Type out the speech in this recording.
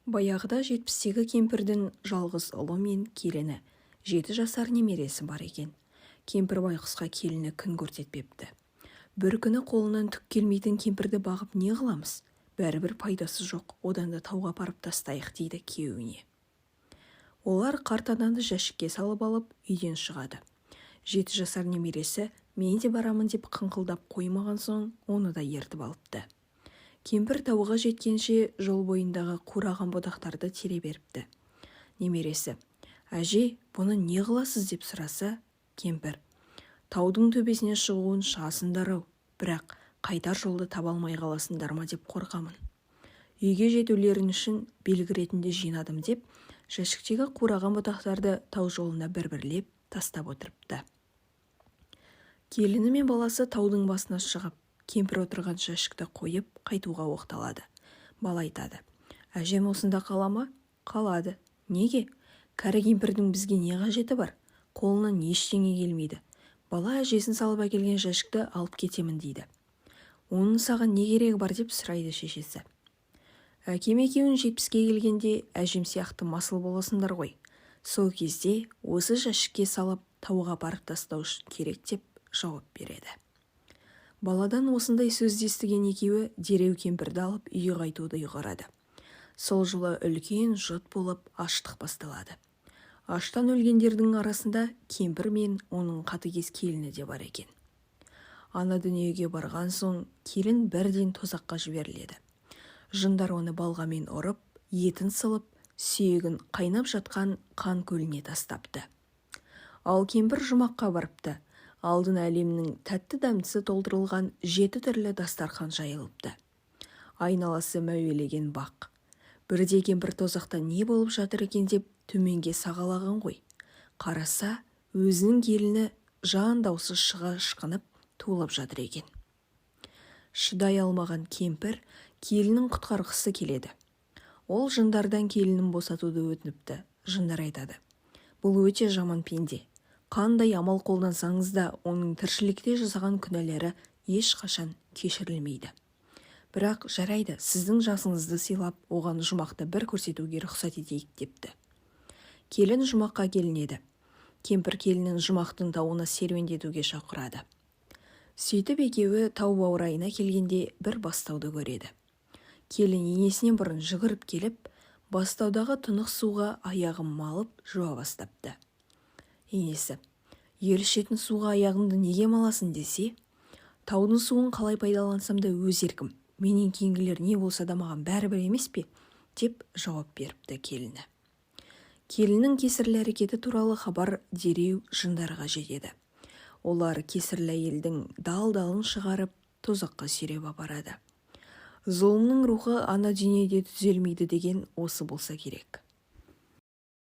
Баяғыда 70-тегі кемпірдің жалғыз ұлы мен келіні, 7 жасар немересі бар екен. Кемпір байқұсқа келіні күн көрсетпепті. Бір күні: «Қолынан түк келмейтін кемпірді бағып не қыламыз? Бәрібір пайдасы жоқ, одан да тауға апарып тастайық», – дейді күйеуіне. Олар қарт ананы жәшікке салып алып, үйден шығады. 7 жасар немересі «Мен де барамын» деп қыңқылдап қоймаған соң, оны да ертіп алыпты. Кемпір тауға жеткенше жол бойындағы қураған бұтақтарды тере беріпті. Немересі: «Әже, бұны не қыласыз?» – деп сұраса, кемпір: «Таудың төбесіне шығуын шығасыңдар-ау, бірақ қайтар жолды таба алмай қаласыңдар ма деп қорқамын. Үйге жетулерің үшін белгі ретінде жинадым», – деп, жәшіктегі қураған бұтақтарды тау жолына бір-бірлеп тастап отырыпты. Келіні мен баласы таудың басына шығып, кемпір отырған жәшікті қойып, қайтуға оқталады. Бала айтады: «Әжем осында қала ма?» «Қалады. Неге? Кәрі кемпірдің бізге не қажеті бар? Қолынан ештеңе келмейді». Бала әжесін салып әкелген жәшікті алып кетемін дейді. «Оның саған не керегі бар?» – деп сұрайды шешесі. «Әкем екеуің 70-ке келгенде әжем сияқты масыл боласыңдар ғой. Сол кезде осы жәшікке салып, тауға апарып тастау үшін керек», – деп жауап береді. Баладан осындай сөзді естіген екеуі дереу кемпірді алып, үйге қайтуды ұйғарады. Сол жылы үлкен жұт болып, аштық басталады. Аштан өлгендердің арасында кемпір мен оның қатыгез келіні де бар екен. Ана дүниеге барған соң келін бірден тозаққа жіберіледі. Жындар оны балғамен ұрып, етін сылып, сүйегін қайнап жатқан қан көліне тастапты. Ал кемпір жұмаққа барыпты. Алдына әлемнің тәтті дәмдісі толтырылған жеті түрлі дастархан жайылыпты, айналасы мәуелеген бақ. Бірде кемпір тозақта не болып жатыр екен деп төменге сағалаған ғой. Қараса, өзінің келіні жан даусы шыға ышқынып, тулап жатыр екен. Шыдай алмаған кемпір келінін құтқарғысы келеді. Ол жындардан келінін босатуды өтініпті. Жындар айтады: «Бұл өте жаман пенде. Қандай амал қолдансаңыз да, оның тіршілікте жасаған күнәлері ешқашан кешірілмейді. Бірақ жарайды, сіздің жасыңызды сыйлап, оған жұмақты бір көрсетуге рұқсат етейік», – депті. Келін жұмаққа келінеді. Кемпір келінін жұмақтың тауына серуендетуге шақырады. Сөйтіп екеуі тау баурайына келгенде, бір бастауды көреді. Келін енесінен бұрын жүгіріп келіп, бастаудағы тұнық суға аяғын малып жуа бастапты. Енесі: «Ел ішетін суға аяғыңды неге маласың?» – десе, «Таудың суын қалай пайдалансам да өз еркім. Менен кейінгілер не болса да, маған бәрібір емес пе?» – деп жауап беріпті келіні. Келіннің кесірлі әрекеті туралы хабар дереу жындарға жетеді. Олар кесірлі әйелдің дал-далын шығарып, тозаққа сүйреп апарады. Зұлымның рухы ана дүниеде түзелмейді деген осы болса керек.